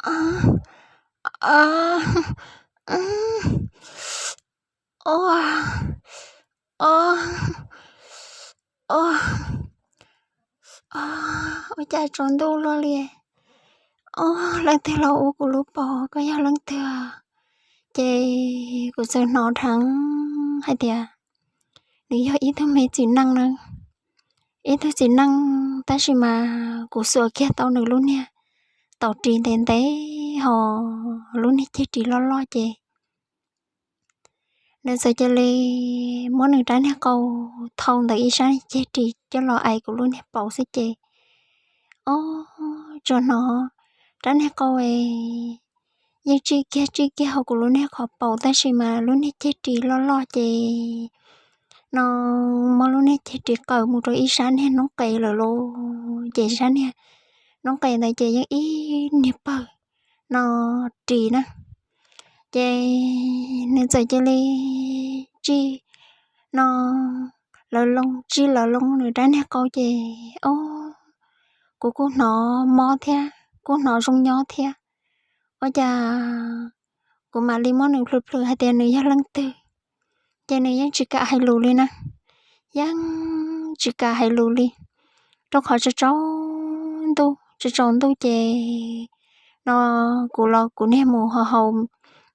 Ua, ua, ua, ua cas tsaus ntuj luaj li. Ua, leej twg los ua kuv lub paum, koj yog leej twg? Ces kuv txawm hnov dheev hais tias nws yog ib tug me txiv neej na, ib tug txiv neej, tab sis mas kuv xuas kiag tau nws lub niag taus ris ntev ntev ho lub niag ceg ris loj loj ces nws txawm cia li muab nws rab niag qau thau ntawm ib sab niag ceg ris coj los ais kuv lub niag paum xwb ces, o, tsuas hnov rab niag qau es yeej tsij kiag tsij kiag hauv kuv lub niag qhov paum tab sis mas lub niag ceg ris loj loj ces no muab lub niag ceg ris qaws mus rau ib sab niag noob qes lawm lauj. Ces sab niag noob qes ntawd ces yeej ib niag pawg no ris na. Ces nws txawm cia li tsij no lawv loo, tsij lawv loo nws rab niag qau ces, o, kuv kuj hnov mob thiab kuj hnov zoo nyob thiab. Ua cas kuv mam li muab nws plhws plhws hais tias nws yog leej twg, ces nws yeej tsis kam hais lus li na, yeej tsis kam hais lus li. Rau qhov tsaus ntuj, tsaus ntuj ces no kuv los kuv niag mus haus haus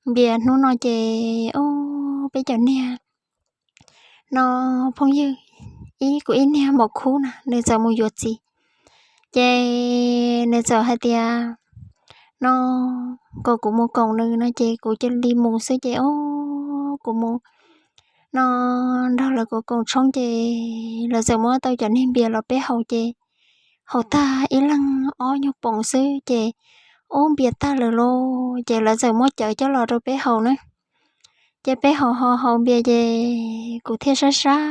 npias hnub no ces, o, peb cov niag no phooj ywg, ib kuv ib niag maum khub na nws txawm mus yuav txiv. Ces nws txawm hais tias no kom kuv mus koom nws no ces kuv cia li mus xwb ces, o, kuv mus no nrog lawv koom koom tshoob ces lawv txawm muab tau cov niag npias los peb haus ces haus tag ib leeg ob nyuag poom xwb ces, ub, npias tag lawm lauj ces lawv txawm muab cawv coj los rau peb haus na. Ces peb haus haus haus npias ces kuv thiaj sab sab,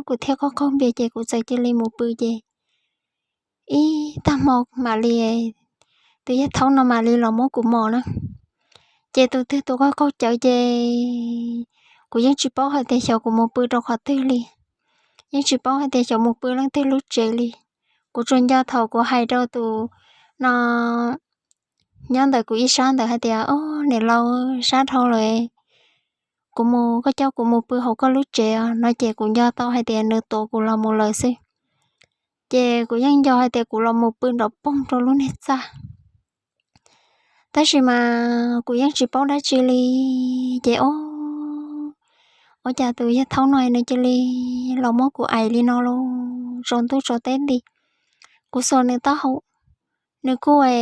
kuv thiaj qaug qaug npias ces kuv txawm cia li mus pw ces ib tag hmo mam li, tus yawg thaub no mam li los muab kuv mos na. Ces tus twg tus qaug qaug cawv ces kuv yeej tsis paub hais tias xyov kuv mus pw rau qhov twg li, yeej tsis paub hais tias xyov mus pw leej twg lub tsev li. Kuv tsuas nco thaum kuv hais rau tus no nyob ntawm kuv ib sab ntawd hais tias, o, niam laus, sab dhau lawm, kuv mus, koj coj kuv mus pw hauv koj lub tsev os no ces kuv nco tau hais tias nws tuav kuv los mus lawm xwb. Ces kuv yeej nco hais tias kuv los mus pw nrov poog rau lub niag txaj. Tab sis mas kuv yeej tsis paub dab tsi li. Ces o, ua cas tus yawg thaub no nws cia li los muab kuv aim li no los tsaus ntuj tsaus teb nti. Kuv xuas nws taub hau, nws kuj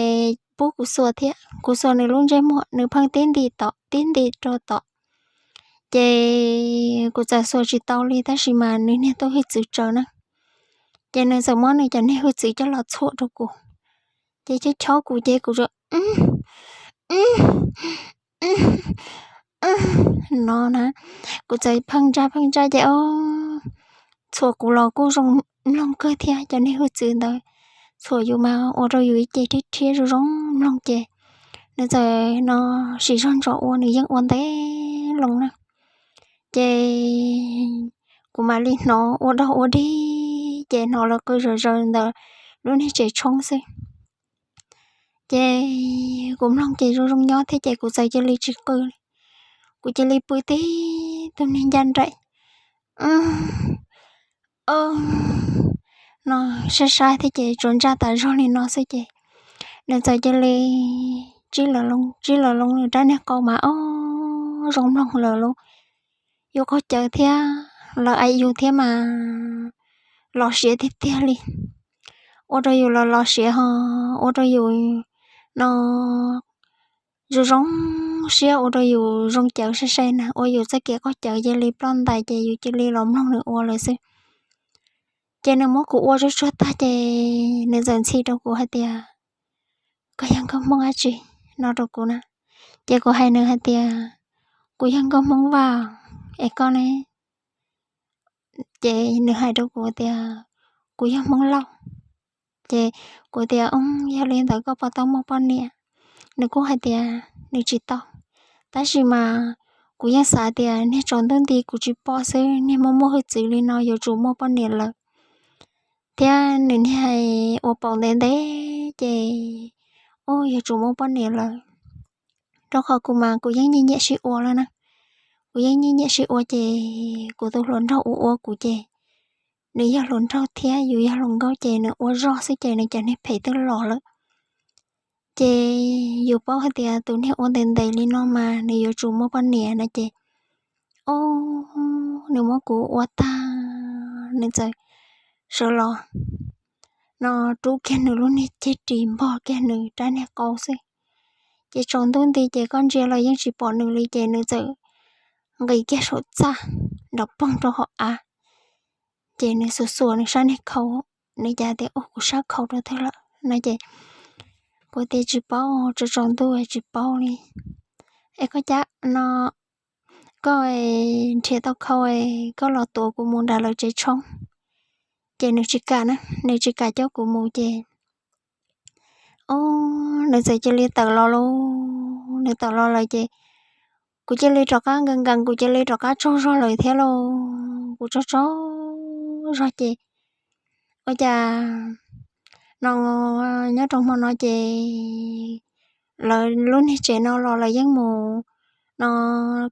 pub kuv xuas thiab, kuv xuas nws lub ntsej muag nws pheej tib nti tom tib nti rau tom. Ces kuv txawm xuas tsis tau li tab sis mas nws niag tuaj hwj txwv tsawv na. Ces nws txawm muab nws cov niag hwj txwv coj los txhuam rau kuv, ces chob chob kuv ces kuv no na, kuv txawm pheej ntsaj pheej ntsaj ces o, txhuam kuv los kuj zoo mloog kawg thiab. Cov niag hwj txwv ntawd txhuam yus mas ua rau yus ib ce rhiab rhiab zoo zoo mloog ces nws txawm no siv zog ntsos ua nws yeej ua ntev loo na. Ces kuv mam li hnov ua dog ua dig ces hnov lawv qw zom zaws ntawm lub niag tsev tshoob xwb. Ces kuv mloog ces zoo zoo nyob thiab ces kuv txawm cia li tsis qw li. Kuv cia li pw tib tug niag ncaj nraim no sab sab thiab ces tsuas ntsaj tas zog li no xwb ces nws txawm cia li tsib lawv loo tsib lawv loo nws rab niag qau mas o zoo mloog lawm lauj. Yus qaug cawv thiab lawv aim yus thiab mas los siav tiag tiag li. Ua rau yus los los siav ho ua rau yus no zoo zoo siab ua rau yus zoo cawv sai sai na ua yus txoj kev qaug cawv cia li ploj ntais ces yus cia li los mloog nws ua lawm xwb. Ces nws muab kuv ua tsuag tsuag tag ces nws txawm ntxhi rau kuv hais tias, koj yog nkauj Hmoob dab tsi no rau kuv na. Ces kuv hais nws hais tias, kuv yog nkauj Hmoob Vaj, es koj ne? Ces nws hais rau kuv tias, kuv yog Hmoob Lauj. Ces kuv tias, o, yog li ntawd koj puas tau muaj poj niam? Nws kuj hais tias nws tsis tau, tab sis mas kuv yeej xav tias niag tsaus ntuj nti kuv tsis pom xwb, niag muaj muaj hwj txwv li no yuav tsum muaj poj niam lawm. Thiab nws niag ua paum ntev ntev ces ub, yuav tsum muaj poj niam lawm. Rau qhov kuv mas kuv yeej nyiam nyiam sib ua lawm na. Kuv yeej nyiam nyiam sib ua ces kuv tus hluas nraug uas ua kuv ces nws yog hluas nraug thiab yus yog hluas nkauj ces nws ua zog xwb ces nws cov niag phem twb los lawm. Ces yus paub hais tias tus niag ua ntev ntev li no mas nws yuav tsum muaj poj niam no ces, ub, nws muab kuv ua tag, nws txawm sawv los no rub kiag nws lub niag ceg ris npog kiag nws rab niag qau xwb. Ces tsaus ntuj nti ces koj ntsia los yeej tsis pom nws li ces nws txawm nqis kiag saum txaj nrov poog rau hauv av. Ces nws xuas xuas nws sab niag khau, nws cas tias, ub, kuv sab khau rau twg lawm no ces kuv tias tsis paub, tsaus tsaus ntuj tsis paub li. Es koj cab no, koj nrhiav tau khau, koj los tuav kuv mus nram lawv tsev tshoob. Ces nws tsis kam na, nws tsis kam coj kuv mus ces, ub, nws txawm cia li tawm los lauj. Nws tawm los lawm ces kuv cia li rov qab nkees nkees, kuv cia li rov qab tsaug zog lawm thiab lauj. Kuv tsaug tsaug zog ces ua cas no nyob rau hmo no ces lawv lub niag tsev no los lawv yeej mus no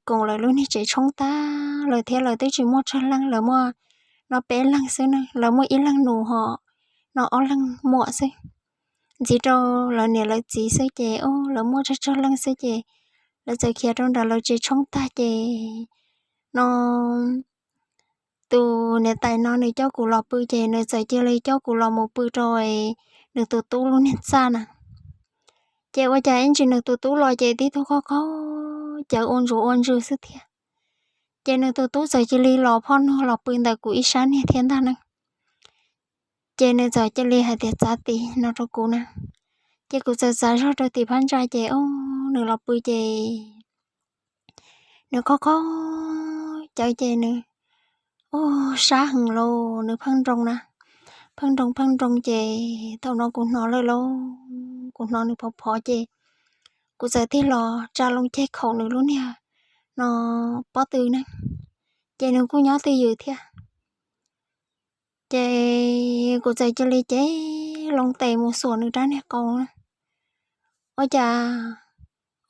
koom lawv lub niag tsev tshoob tag lawm thiab lawv twb tsis muaj tsawg leej, lawv muaj no peb leeg xwb na, lawv muaj ib leeg nus ho no ob leeg muam xwb. Ntxiv rau lawv niam lawv txiv xwb ces, ub, lawv muaj tsawg tsawg leej xwb ces lawv txawm khiav rau nram lawv tsev tshoob tag ces no tus niam tais no nws coj kuv los pw ces nws txawm cia li coj kuv los mus pw rau nws tus tub lub niag txaj na. Ces ua cas ib ntsis nws tus tub los ces tib tug qaug qaug cawv ua ntsuav ua ntsws xwb thiab. Ces nws tus tub txawm cia li los phoj nuag los pw ntawm kuv ib sab niag thiab ntag na. Ces nws txawm cia li hais tias, txav tis no rau kuv na. Ces kuv txawm txav zog rau tim phab ntsa ces, ub, nws los pw ces nws qaug qaug cawv ces nws, ub, sab heev lauj, nws pheej nroo na, pheej nroo pheej nroo ces thaum no kuv hnov lawm lauj, kuv hnov nws phov phov ces kuv txawm tig los tsa loo ceg khaum nws lub niag no pob tw na, ces nws kuj nyob twj ywm thiab. Ces kuv txawm cia li cev loo tes mus xuas nws rab niag qau na. Ua cas,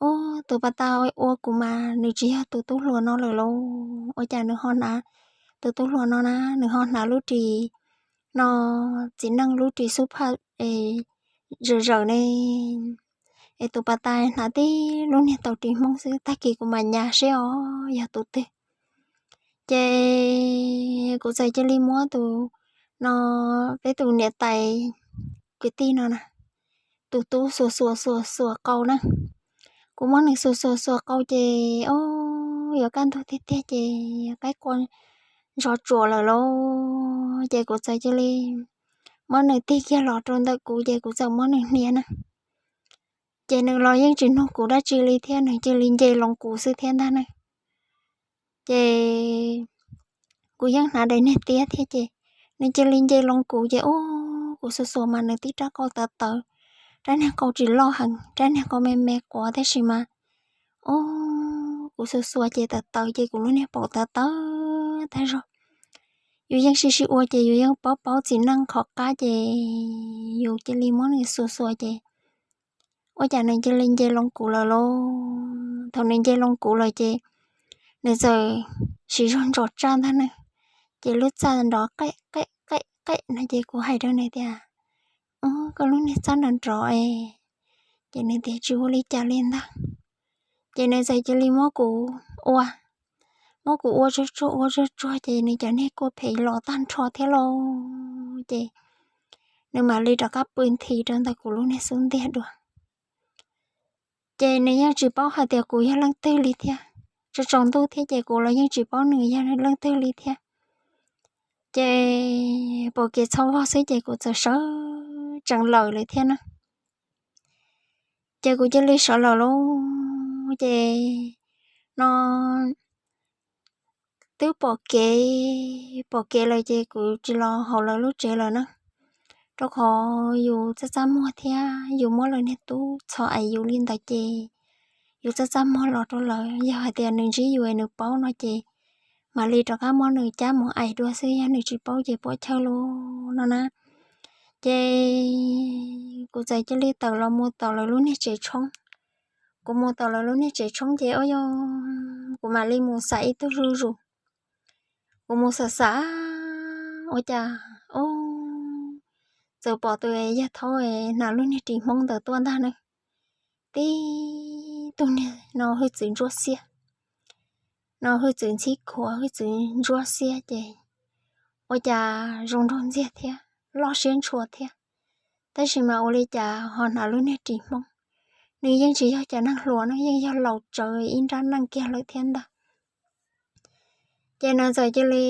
ub, tus pas tas ua kuv mas nws tsis yog tus tub hluas no lawm lauj. Ua cas nws ho hnav, tus tub hluas no na, nws ho hnav lub ris no, txiv neej lub ris xub phaj es zawm zawm ne, es tus pas tas hnav tib lub niag tau ris hmoob xwb. Tag kis kuv mam nyas seb os yog tus twg. Ces kuv txawm cia li muab tus no, peb tus niam tais kwv tij no na, tus tub xuas xuas xuas xuas qau na. Kuv muab nws xuas xuas xuas qau ces, o, yuav kaj ntug tiag tiag ces qaib qua ntsos tsuas lawm lauj. Ces kuv txawm cia li muab nws tig kiag los rau ntawm kuv ces kuv txawm muab nws hnia na. Ces nws los yeej tsis nug kuv dab tsi li thiab, nws cia li nce loo kuv xwb thiab ntag na. Ces kuv yeej hnav daim niag tiab thiab ces nws cia li nce loo kuv ces, ub, kuv xuas xuas mas nws tib rab qau tawv tawv, rab niag qau tsis loj heev, rab niag qau me me quav tab sis mas, ub, kuv xuas xuas ces tawv tawv ces kuv lub niag paum tawv tawv tag zog. Yus yeej sib sib ua ces yus yeej paub paub txiv neej qhov qab ces yus cia li muab nws xuas xuas ces ua cas nws cia li nce loo kuv lawm lauj. Thaum nws nce loo kuv lawm ces nws txawm siv zog ntsos tsaj ntag na, ces lub txaj nrov qem qem qem qem no ces kuv hais rau nws tias, koj lub niag txaj nrov nrov es, ces nws tias tsis ua li cas li ntag. Ces nws txawm cia li muab kuv ua, muab kuv ua tsuag tsuag ua tsuag tsuag ces nws cov niag kua phem los tag nrho thiab lauj. Ces nws mam li rov qab pw nthi rau ntawm kuv lub niag xub ntiag dua. Ces nws yeej tsis paub hais tias kuv yog leej twg li thiab, tsaus tsaus ntuj thiab ces kuv los yeej tsis paub nws yog leej twg li thiab. Ces pom kev txhob vog xwb ces kuv txawm sawv tsees lawm lawm thiab na. Ces kuv cia li sawv lawm lauj, ces no twb pom kev, pom kev lawm ces kuv tsis los hauv lawv lub tsev lawm na, rau qhov yus txaj txaj muag thiab yus muab lawv niag tub txhos aim yus li ntawd ces yus txaj txaj muag los rau lawv, yog hais tias nws ntsib yus es nws paub no ces mam li rov qab muab nws cab mus aim dua xwb, yog nws tsis paub ces puas chawj lauj no na. Ces kuv txawm cia li tawm los mus tom lawv lub niag tsev tshoob. Kuv mus tom lawv lub niag tsev tshoob ces ua yog kuv mam li mus xav ib tug zuj zus. Kuv mus xav xav, ua cas, o, txawm pom tus yawg thaub hnav lub niag ris Hmoob ntawd tuaj ntag ne. Tib tug niag no hwj txwv ntsuab xiab, no hwj txwv ntxhib khuav, hwj txwv ntsuab xiab ces ua cas zoo nraug ntxiag thiab loj siab ntshua thiab. Tab sis mas ua li cas ho hnav lub niag ris Hmoob, nws yeej tsis yog cov neeg hluas no, yeej yog laus tsawv ib nrab neej kiag lawm thiab ntag. Ces nws txawm cia li,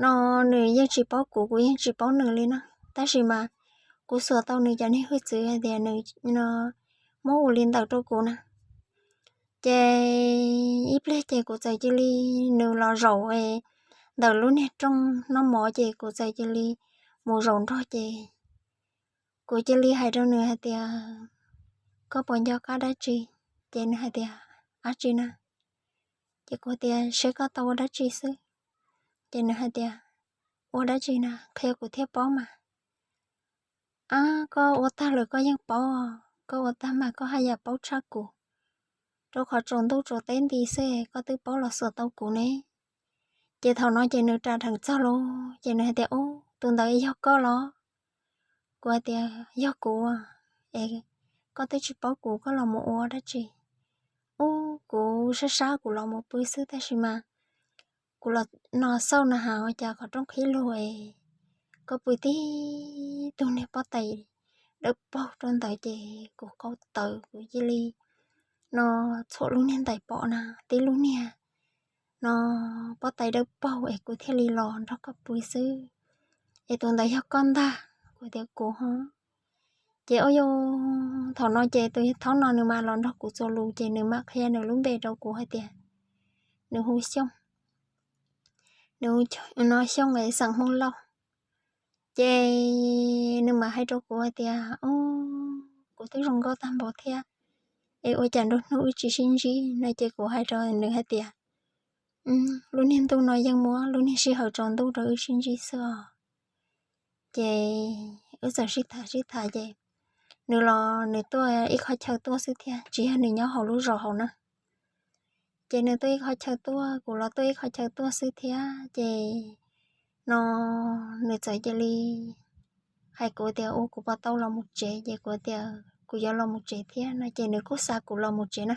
no nws yeej tsis paub kuv, kuv yeej tsis paub nws li na. Tab sis mas kuv xuas tau nws cov niag hwj txwv hais tias nws muab ua li ntawd rau kuv na. Ces ib pliag ces kuv txawm cia li, nws los zaum ntawm lub niag rooj noj mov ces kuv txawm cia li mus zaum nrog ces kuv cia li hais rau nws hais tias, koj puas nco qab dab tsi? Ces nws hais tias, dab tsi na? Ces kuv tias, seb koj tau ua dab tsi xwb. Ces nws hais tias, ua dab tsi na, qhia kuv thiaj paub mas. Ab, koj ua tag lawm koj yeej paub, koj ua tag mas koj haj yam paub tshaj kuv, rau qhov tsaus ntuj tsaus teb nti xwb koj twb paub los xuas tau kuv ne. Ces thaum no ces nws ras dheev txog lauj, ces nws hais tias, ub, tus ntawd yog koj los? Kuv hais tias, yog kuv. Es koj twb tsis paub kuv, koj los mus ua dab tsi? Ub, kuv sab sab kuv los mus pw xwb tab sis mas kuv los no xauj na has ua cas qhov rooj qhib lug es koj pw tib tug niag pob tais dawb paug rau ntawd ces kuv qau tawv kuv cia li no txhuam lub niag ntais pom na, tib lub niag no pob tais dawb paug es kuv thiaj li los nrog koj pw xwb. Es tus ntawd yog koj ntag? Kuv tias, kuv ho. Ces ua yog thaum no ces tus yawg thaub no nws mam los nrog kuv txuas lus ces nws mam qhia nws lub npe rau kuv hais tias nws hu Xyooj, nws hu no Xyooj es xeem Hmoob Lauj. Ces nws mam hais rau kuv hais tias, o, kuv twb zoo nkauj tag npaum thiab, es ua cas nruab hnub wb tsis sib ntsib no? Ces kuv hais rau nws hais tias, lub niag ntuj no yeej muab lub niag sij hawm tsaus ntuj rau wb sib ntsib xwb os. Ces wb txawm sib tham sib tham ces nws los nws tuaj ib qhov chaw tuaj xwb thiab, tsis yog nws nyob hauv lub zos hauv na. Ces nws tuaj ib qhov chaw tuaj, kuv los tuaj ib qhov chaw tuaj xwb thiab ces no nws txawm cia li hais kuv tias, ua kuv puas tau los mus tsev? Ces kuv tias kuv yuav los mus tsev thiab no ces nws kuj xa kuv los mus tsev na.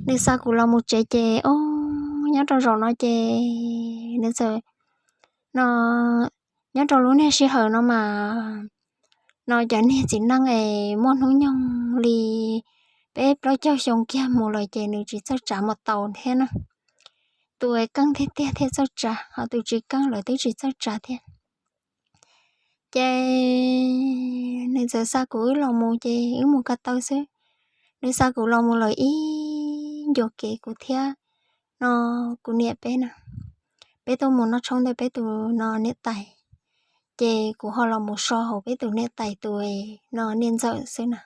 Nws xa kuv los mus tsev ces, o, nyob rau zaum no ces nws txawm no nyob rau lub niag sij hawm no mas no cov niag txiv neej es muaj hnub nyoog li peb plaub caug xyoo kiag mus lawm ces nws tsis txawj tsav mus tau thiab na. Tus keej tiag tiag thiaj txawj tsav, ho tus tsis keej lawv twb tsis txawj tsav thiab. Ces nws txawm xa kuv wb los mus ces wb mus ko taw xwb. Nws xa kuv los mus lawm ib ncua kev kuv thiab no kuv niam peb na, peb tuaj mus noj tshoob ntawm peb tus no niam tais, ces kuv ho los mus so hauv peb tus niam tais tus no niam ntxawm xwb na.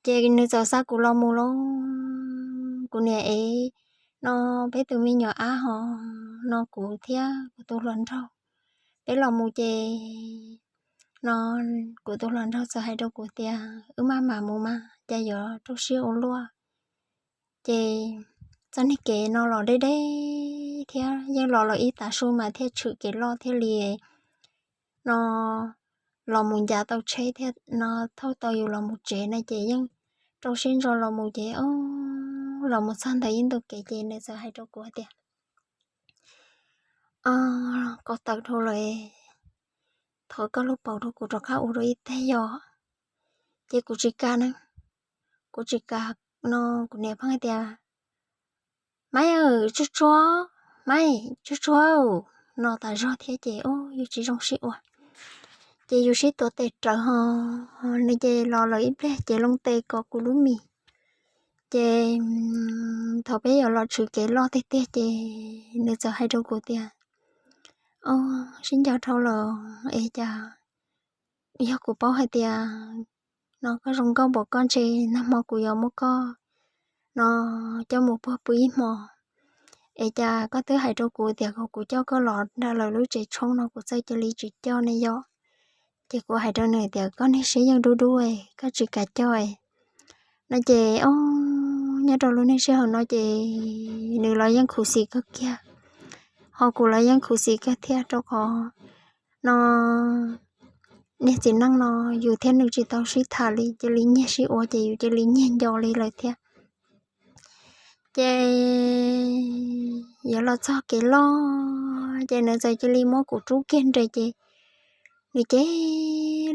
Ces nws txawm xa kuv los mus lauj, kuv niam ev no peb tus me nyuam ab ho no kuv thiab kuv tus hluas nraug peb los mus ces no kuv tus hluas nraug txawm hais rau kuv tias, wb maj mam mus mas cas yuav rau siab ua luaj. Ces txoj niag kev no los deb deb thiab yeej los los ib tav su mas thiaj tshwm kev loj thiaj li no los mus ncav tau tsheb thiab no thauj tau yus los mus tsev na ces yeej rau siab ntso los mus ces los mus txog ntawm ib ntu kev ces nws txawm hais rau kuv hais tias, qau tawv dhau lawm, thov koj lub paus rau kuv rov qab ua dua ib teg yom. Ces kuv tsis kam na, kuv tsis kam no kuv niam pheej hais tias, maiv, tsuag tsuag, maiv, tsuag tsuag no tas zog thiab ces yus tsis zoo sib ua. Ces yus sib tuav tes rawv ho nws ces los lawm ib pliag ces loo tes kom kuv lub mis. Ces thaum peb yuav los tshwm kev loj tiag tiag ces nws txawm hais rau kuv tias, o, sib nco dhau lawm es cas yog kuv paub hais tias no koj zoo nkauj npaum koj ntshe nag hmo kuv yuav muab koj no coj mus puag pw ib hmo. Es cas koj twb hais rau kuv tias kom kuv coj koj los nram lawv lub tsev tshoob no kuv txawj cia li tsis coj ne yom. Ces kuv hais rau nws tias, koj niag siab yeej dub dub, koj tsis kam coj no ces, o, nyob rau lub niag sij hawm no ces nws los yeej khuv xim kawg kiag, ho kuv los yeej khuv xim kawg thiab, rau qhov no niag txiv neej no yus thiab nws tsis tau sib tham li, cia li nyiag sib ua ces yus cia li nyiag nco li lawm thiab. Ces yuav los txog kev loj ces nws txawm cia li muab kuv rub kiag nres ces nws cev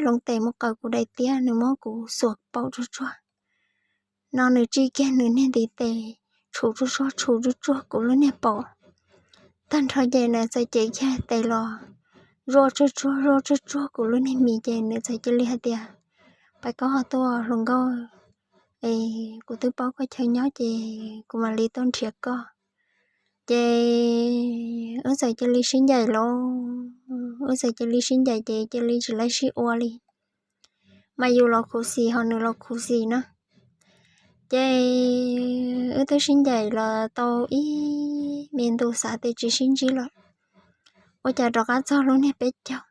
loo tes mus qaws kuv daim tiab, nws muab kuv xuas paum tsuag tsuag no, nws tsim kiag nws niag ntiv tes tshum tsuag tsuag tshum tsuag tsuag kuv lub niag paum. Tag nrho ces nws txawm cev kiag tes los zuaj tsuag tsuag zuaj tsuag tsuag kuv lub niag mis ces nws txawm cia li hais tias, pab koj ho tuaj hluas nkauj, es kuv twb paub koj chaw nyob ces kuv mam li tuaj nrhiav koj. Ces wb txawm cia li sib ncaim lauj, wb txawm cia li sib ncaim ces cia li tsis laib sib ua li. Mas yus los khuv xim ho nws los khuv xim na. Ces wb twb sib ncaim los tau ib me ntu xav tias tsis sib ntsib lawm, ua cas rov qab txog lub niag peb caug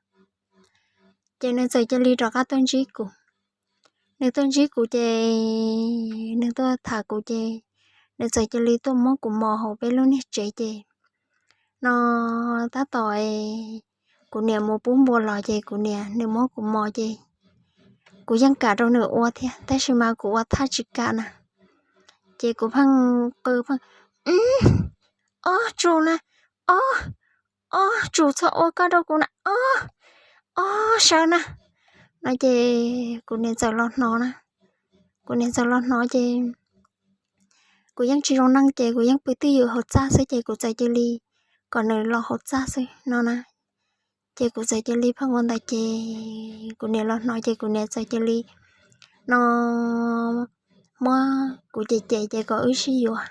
ces nws txawm cia li rov qab tuaj ntsib kuv. Nws tuaj ntsib kuv ces nws tuaj tham kuv ces nws txawm cia li tuaj muab kuv mos hauv peb lub niag tsev ces no tab tom kuv niam mus pub npua los ces kuv niam nws muab kuv mos ces kuv yeej kam rau nws ua thiab tab sis mas kuv ua thaj tsis kam na. Ces kuv pheej qw pheej, ob tsum na, ob, ob tsum txhob ua koj rau kuv na, ob, ob sawv na no ces kuv niam txawm los hnov na. Kuv niam txawm los hnov ces kuv yeej tsis zoo neej ces kuv yeej pw twj ywm hauv txaj xwb ces kuv txawm cia li kom nws los hauv txaj xwb no na. Ces kuv txawm cia li pheej ua ntawd ces kuv niam los hnov ces kuv niam txawm cia li no muab kuv cem cem ces kom wb sib yuav.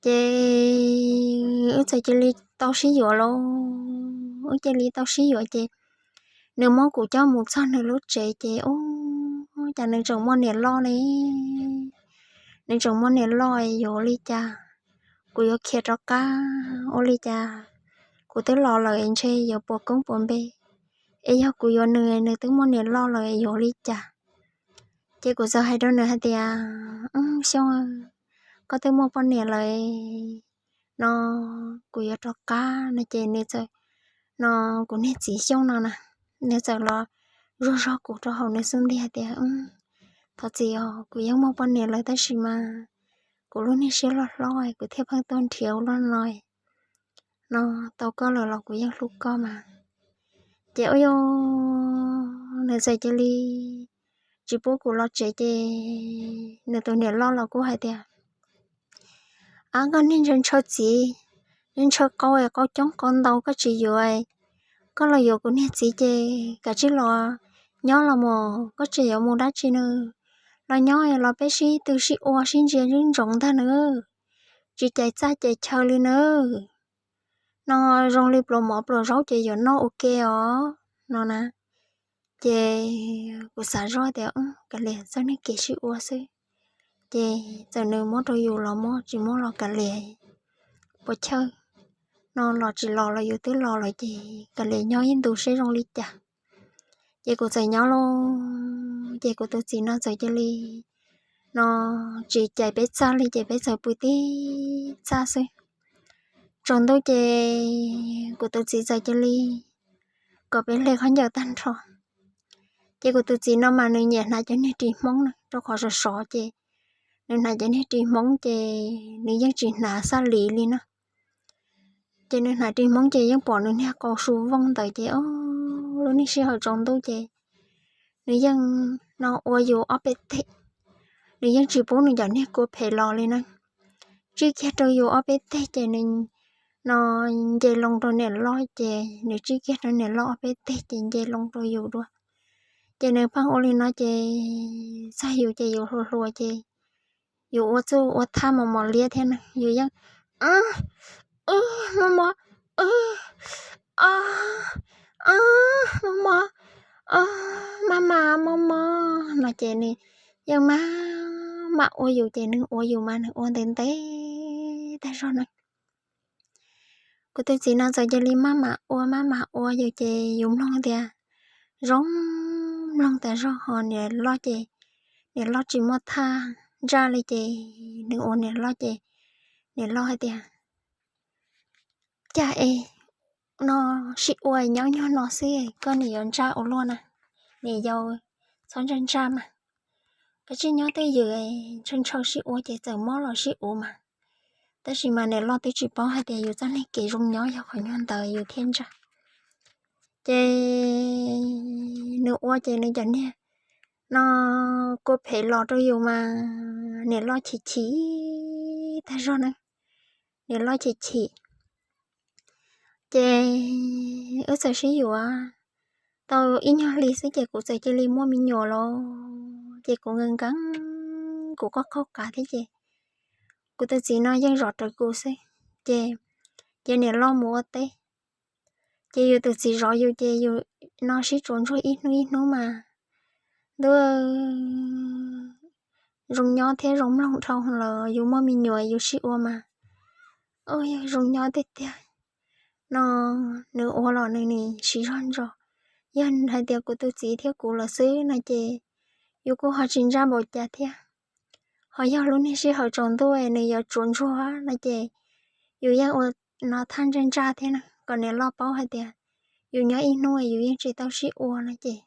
Ces wb txawm cia li tau sib yuav lauj, wb cia li tau sib yuav ces nws muab kuv coj mus txog nws lub tsev ces ub, cas nws tseem muaj niam loj ne. Nws tseem muaj niam loj, yuav ua li cas? Kuv yuav khiav rov qab ua li cas? Kuv twb los lawm ntshe yuav puas koob puas npe, es yog kuv yuav nws, nws twb muaj niam loj lawm yuav ua li cas? Ces kuv txawm hais rau nws hais tias, Xyooj, koj twb muaj poj niam lawm no, kuv yuav rov qab no ces nws txawm, no kuv niag txiv Xyooj no na, nws txawm los zuag zog kuv rau hauv nws xub ntiag hais tias, Thov txim os, kuv yeej muaj poj niam lawm tab sis mas kuv lub niag siab loj hlob kuv thiaj pheej tuaj nrhiav ua luaj no no, tau koj lawm los kuv yeej hlub koj mas. Ces ua yog nws txawm cia li tsis pub kuv los tsev ces nws tus niam loj los kuj hais tias, Ab, koj niag ntshaw ntshaw txiv, ntshaw qau qau coob qau ntau koj tsis yuav, koj los yuav kuv niag txiv ces kav tsij los nyob los mus, koj tsis yuav mus dab tsi nws, los nyob los peb sib tw sib ua sib ntsia ntsoov ntag nws, tsis cais txaj cais chaw li nws, no zoo li pluas mov pluas zaub ces yuav noj ua ke os no na. Ces kuv xav zoj tias kav liam txoj niag kev sib ua xwb, ces txawm nws muab rau yus los muab, tsis muab los kav liam, puas chawj, no los tsis los los yus twb los lawm ces kav liam nyob ib ntus seb zoo li cas. Ces kuv txawm nyob lauj, ces kuv tus txiv no txawm cia li no tsis cais peb txaj li ces peb txawm pw tib txaj xwb. Tsaus ntuj ces kuv tus txiv txawm cia li kom peb hle khaub ncaws tag nrho. Ces kuv tus txiv no mas nws nyiam hnav cov niag ris Hmoob na, rau qhov sov sov ces nws hnav cov niag ris Hmoob ces nws yeej tsis hnav xab lis li na. Ces nws hnav ris Hmoob ces yeej pom nws niag qau su vooj ntawd ces o, lub niag sij hawm tsaus ntuj ces nws yeej no ua yus ob peb teg, nws yeej tsis pub nws cov niag kua phem los li na. Tsij kiag rau yus ob peb teg ces nws no nce loo rau niam loj ces nws tsij kiag rau niam loj ob peb teg ces nce loo rau yus dua. Ces nws pheej ua li no ces txog yus ces yus hluas hluas ces yus ua txuj ua thaj mos mos liab thiab na, yus yeej, mos mos, mos mos, maj mam mos mos no ces nws yeej maj mam ua yus ces nws ua yus mas nws ua ntev ntev tag zog na. Kuv tus txiv no txawm cia li maj mam ua maj mam ua yus ces yus mloog tias zoo mloog tas zog ho niam loj ces niam loj tsis muaj thaj ntsaj li ces nws ua niam loj ces niam loj hais tias, Cas es no sib ua nyob nyuag no xwb koj niam yuav ntsaj ua luaj na, niam yau txhob ntsaj ntsaj mas, koj tsis nyob twj ywm ntshaw ntshaw sib ua ces txawm mob los sib ua mas. Tab sis mas niam loj twb tsis paub hais tias yus txoj neeg kev zoo nyob yog qhov nyuag ntawd yus thiaj ntsaj. Ces nws ua ces nws cov niag no kua phem los rau yus mas niam loj chim chim tag zog na, niam loj chim chim. Ces wb txawm sib yuav tau ib nyuag hli xwb ces kuv txawm cia li muaj me nyuam lawm ces kuv nkees nkees kuv quaj qaug qav thiab ces kuv tus txiv no yeej zov rawv kuv xwb. Ces, ces niam loj mus ua teb ces yus tus txiv zov yus ces yus no sib tsuas ntsuag ib hnub ib hnub mas ntuj, zoo nyob thiab zoo mloog dhau lawm yus muaj me nyuam yus sib ua mas, yog zoo nyob tiag tiag. No nws ua los nws nim siv zog ntso, yog hais tias kuv tus txiv thiab kuv lawm xwb no ces yus kuj ho tsis ntsaj npaum cas thiab. Ho yog lub niag sij hawm tsaus ntuj nws yuav tsuas ntsuag no ces yus yeej ua no thaj ntsaj ntsaj thiab na kom niam loj paub hais tias yus nyob ib hnub yus yeej tsis tau sib ua no ces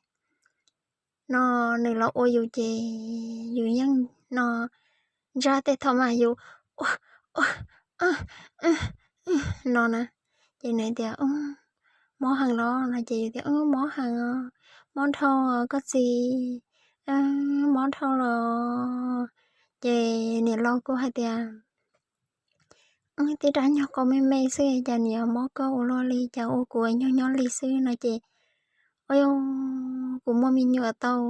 no nws los ua yus ces yus yeej no ntsaj tej thaum mas yus ua no na, ces nws tias, Mob heev los? No ces yus tias, Mob heev os, mob dhau koj txiv, mob dhau los. Ces niam loj kuj hais tias, Tib rab nyuag qau me me xwb cas niam mob koj ua luaj li, cas ua kuv nyuag nyob li xwb no ces, Kuv muaj me nyuam tau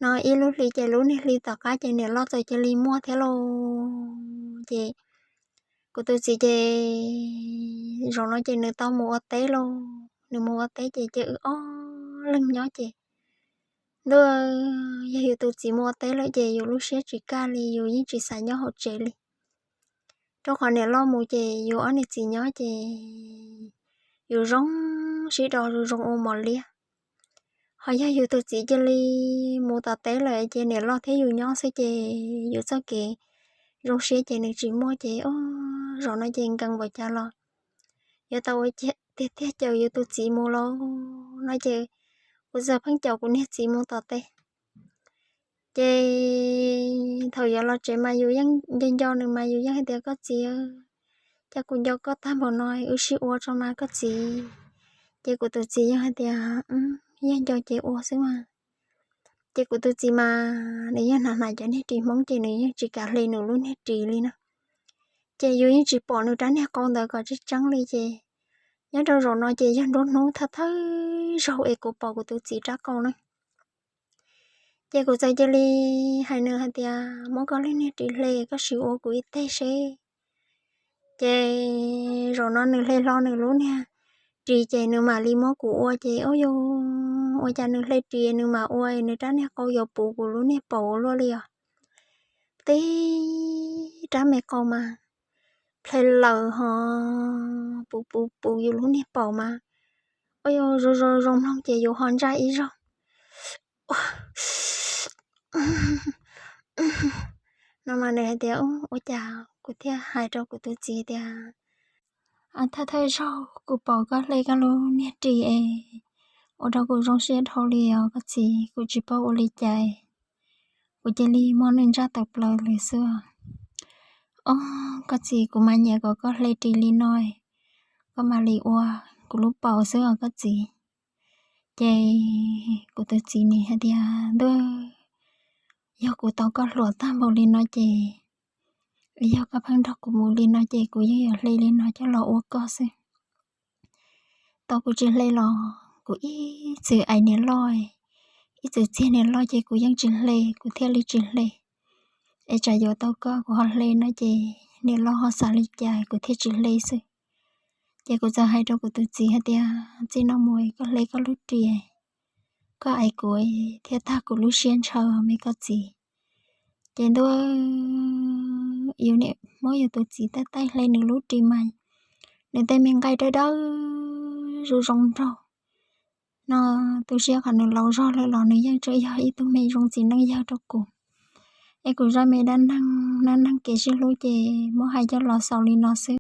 no ib lub hli ces lub niag hli tom qab ces niam loj txawm cia li muaj thiab lauj. Ces kuv tus txiv ces zaum no ces nws tau mus ua teb lauj, nws mus ua teb ces cia wb ob leeg nyob ces ntuj, yog yus tus txiv mus ua teb lawm ces yus lub siab tsis kaj li, yus yeej tsis xav nyob hauv tsev li. Rau qhov niam loj mus ces yus ob niam txiv nyob ces yus zoo sib do zoo ua mos liab. Ho yog yus tus txiv cia li mus tom teb lawm ces niam loj thiab yus nyob xwb ces yus txoj kev zoo siab ces nws tsis muaj ces, zaum no ces nkees npaum cas los yuav tau ua tiag tiag caum yus tus txiv mus lauj no ces kuv txawm pheej caum kuv niag txiv mus tom teb. Ces thaum yuav los tsev mas yus yeej nco nco nws mas yus yeej hais tias, Koj txiv, cas kuv nco koj tag npaum no, wb sib ua tso mas koj txiv. Ces kuv tus txiv yeej hais tias, Yeej nco ces ua xwb mas. Ces kuv tus txiv mas nws yeej hnav hnav cov niag ris Hmoob ces nws yeej tsis kam hle nws lub niag ris li na. Ces yus yeej tsis pom nws rab niag qau ntawd kom tseeb tseeb li ces nyob rau zaum no ces yog nruab hnub thawj thawj zaug es kuv pom kuv tus txiv rab qau na. Ces kuv txawm cia li hais nws hais tias, Muab koj lub niag ris hle koj sim ua kuv ib teg seb. Ces zaum no nws hle hlo nws lub niag ris ces nws mam li muab kuv ua ces, ua yus, ua cas nws hle ris nws mam ua nws rab niag qau yuav puv kuv lub niag paum luaj li os. Tib rab me qau mas ple lawm ho puv puv puv yus lub niag paum mas, ua yus zoo zoo mloog ces yus ho ntsaj ib zaug. No mas nws hais tias, Ua cas? Kuv thiaj hais rau kuv tus txiv tias, Thawj thawj zaug kuv pom koj hle koj lub niag ris es ua rau kuv zoo siab dhau li os koj txiv, kuv tsis paub ua li cas, kuv cia li muab nws ntsaj tawm plaws li xwb. Os koj txiv, kuv mas nyiam kom koj hle ris li no, koj mam li ua kuv lub paum xwb os koj txiv. Ces kuv tus txiv nim hais tias, Ntuj, yog kuv tau koj hluas tag npaum li no ces, yog koj pheej nrog kuv mus li no ces kuv yeej yuav hle li no coj los ua koj xwb. Tau kuv tsis hle los kuv ib txwm ais niam loj, ib txwm txiag niam loj ces kuv yeej tsis hle, kuv thiaj li tsis hle. Es tsam yuav tau koj kuv ho hle no ces niam loj ho xav li cas kuv thiaj tsis hle xwb. Ces kuv txawm hais rau kuv tus txiv hais tias, Txij no mus koj hle koj lub ris, koj ais kuv thiaj tag kuv lub siab ntshaw me koj txiv. Ces ntuj, yus niam muab yus tus txiv taij taij hle nws lub ris mas nws tej me nqaij dawb dawb zoo zoo nraug. no, tu siab qhov nws laus zog lawm los nws yeej tseem yog ib tug me zoo txiv neej yawg rau kuv. Es kuv zaj me dab neeg, dab neeg kev sib hlub ces muab hais coj los xaus li no xwb.